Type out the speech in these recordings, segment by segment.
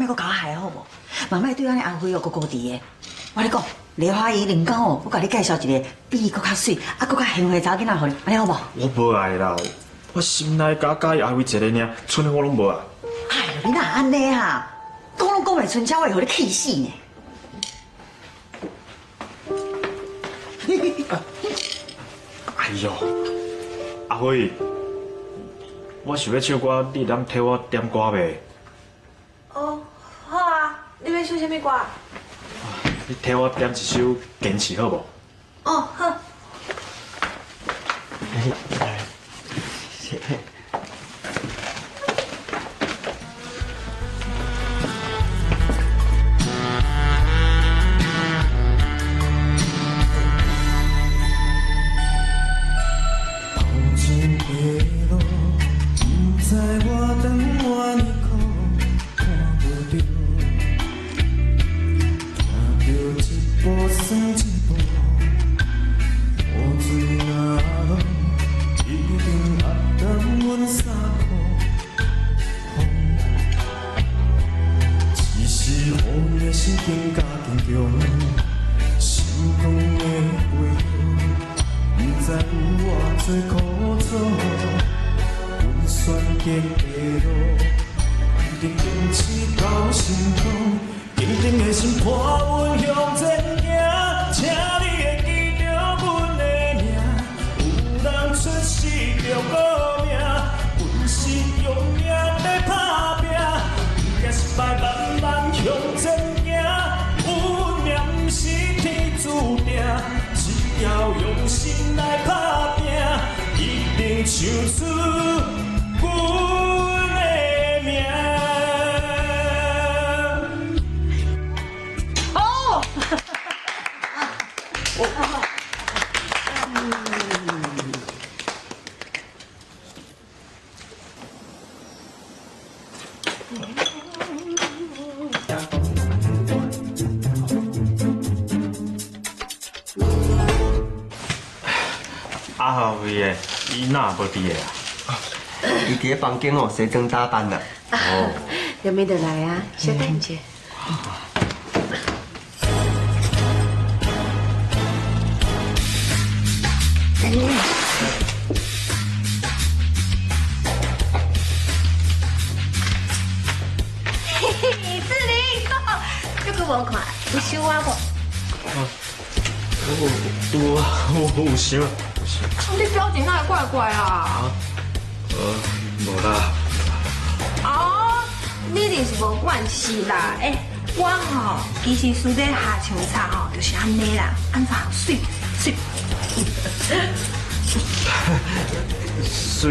莫閣共我害好無？嘛莫對咱的阿輝哦，孤孤佇的。我跟你講，梨花姨兩工哦，我共你介紹一個比伊閣較媠，啊，閣較賢惠的查某囡仔予你，按呢好無？我無愛啦，我心內佮佮意阿輝一个爾，賰的我攏無愛。哎喲，你哪按呢哈？講攏講袂出，才會予你氣死呢！哎喲，阿輝，我想欲唱歌，你會當替我點歌袂？哦，好啊，你欲唱啥物歌？你替我點一首《堅持》好無？哦，好。謝謝。阿辉的，伊哪無佇的啊？伊佇咧房間哦，西裝打扮啦。哦，有沒得來啊？小等者。嘿嘿，志玲，這個無看，有想我無？有啊，有想。你表情哪會怪怪啊？無啦。哦，你一定是無關係啦。欸，我吼其實私底下穿插吼就是按呢啦，按怎媠媠。媠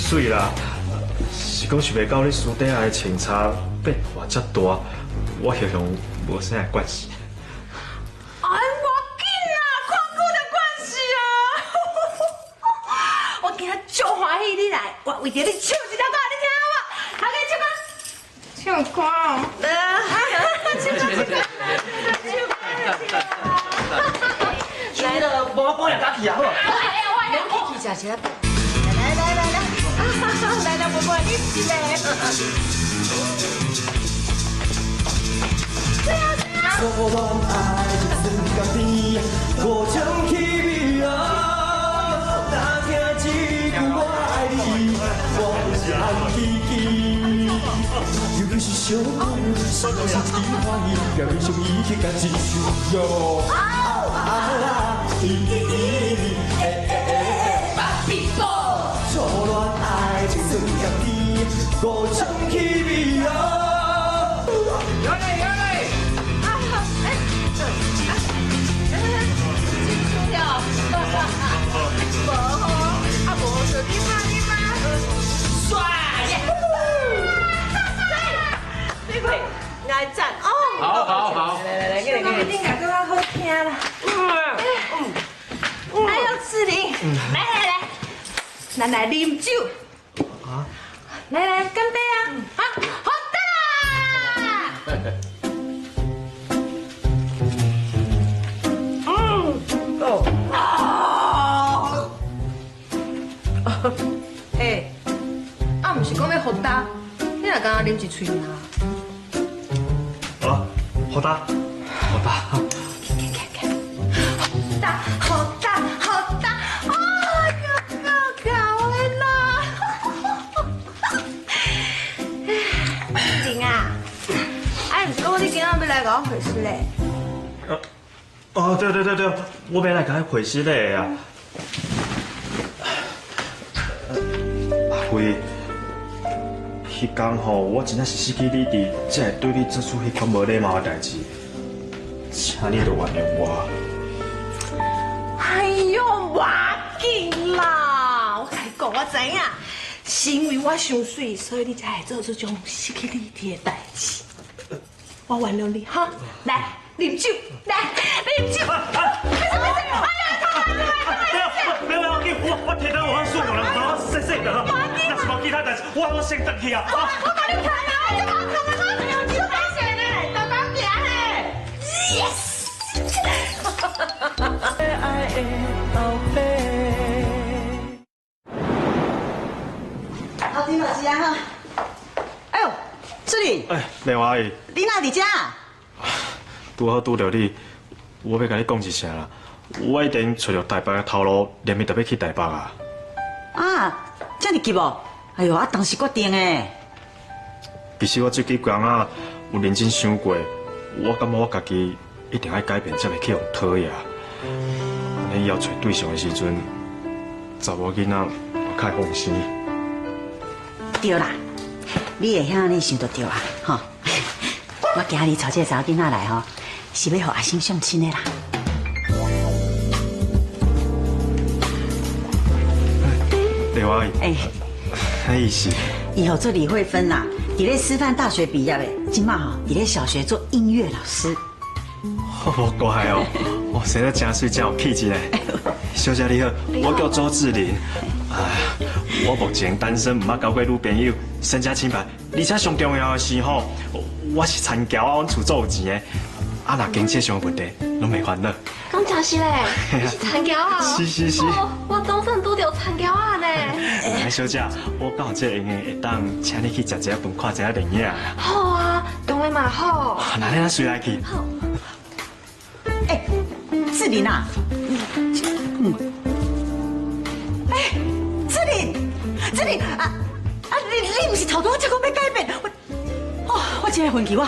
媠啦，是講想袂到你私底下的穿插變化遮大，我形容無啥關係。哎，無緊啦，看久就慣勢啊。我今仔足歡喜你來，我為著你唱一首歌，你聽好無？好，來唱歌。唱歌哦。來，唱歌，唱歌，唱歌。来了，無我半夜早起啊，好。我去食一下。來來來來，來來，伯伯，你一個。初戀愛情算甘甜，五種氣味哦。若聽這句我愛你，我是红吱吱。尤其是相逢，是是真歡喜，表面上伊去甲真想哟。啊咦欸欸欸，初戀愛情算甘甜，五種氣味哦。有嘞有嘞。無好，啊無就你媽你媽，帥耶！你快來讚哦！好好好，來來來，這個一定感覺較好聽啦。哎呦，志玲，來來來，咱來啉酒。啊？來來，乾杯啊！好，好得啦！哦。欸，啊，毋是講欲予焦，你若敢若啉一喙爾？好大，好大。大，好大，好大！哎呀，够够的啦！玲啊，哎，毋是講你今仔欲來共我會師咧？哦，對對對對，我欲來共你會師咧啊！阿輝，彼工吼，我真正是失去理智，才會對你做出彼款無禮貌的代誌，請你著原諒我。哎喲，無要緊啦！我共你講，我知影，是因為我傷媠，所以你才會做出這種失去理智的代誌。我原諒你哈，來啉酒，來啉酒。哎呀，沒有沒有，我提到我輸了，我洗洗的，若是無其他代誌，我先轉去啊。我共你看啊，你看看我酒歹勢呢，大膽行嘿。Yes。愛的後爸。阿丁老師啊哈！哎呦，志玲，哎，麗華阿姨，你哪佇遮？拄好拄著你，我欲共你講一聲啦。我已經揣著台北的頭路，連日著欲去台北啊。啊，遮爾急哦！哎喲，啊，當時決定的。其實我這幾工仔有認真想過，我感覺我家己一定愛改變，才袂去予討厭。按呢以後揣對象的時陣，查某囡仔我較會放心。對啦，你會遐爾想就對啊，吼！我今日帶這個查某囡仔來吼，是欲予阿星相親的啦。麗華阿姨，哎，啥意思？伊號做李慧芬啦，佇咧師範大學畢業的，這馬吼佇咧小學做音樂老師。無怪哦，我生得誠媠，誠有氣質咧。小姐你好，我叫周志玲。哎，我目前單身，毋捌交過女朋友，身家清白，而且上重要的是吼，我是田僑仔，阮厝足有錢的。啊，若經濟上有問題，攏袂煩惱。講真實咧，你是田僑仔？是是是。我總算拄著田僑仔呢。哎，小姐，我敢有這個閒會當請你去食一下飯，看一下電影。好啊，當然嘛好。那咱隨來去。好。哎，志玲啊，哎，志玲，志玲啊啊！你毋是頭拄仔才講欲改變？我，哦，我真會運氣我。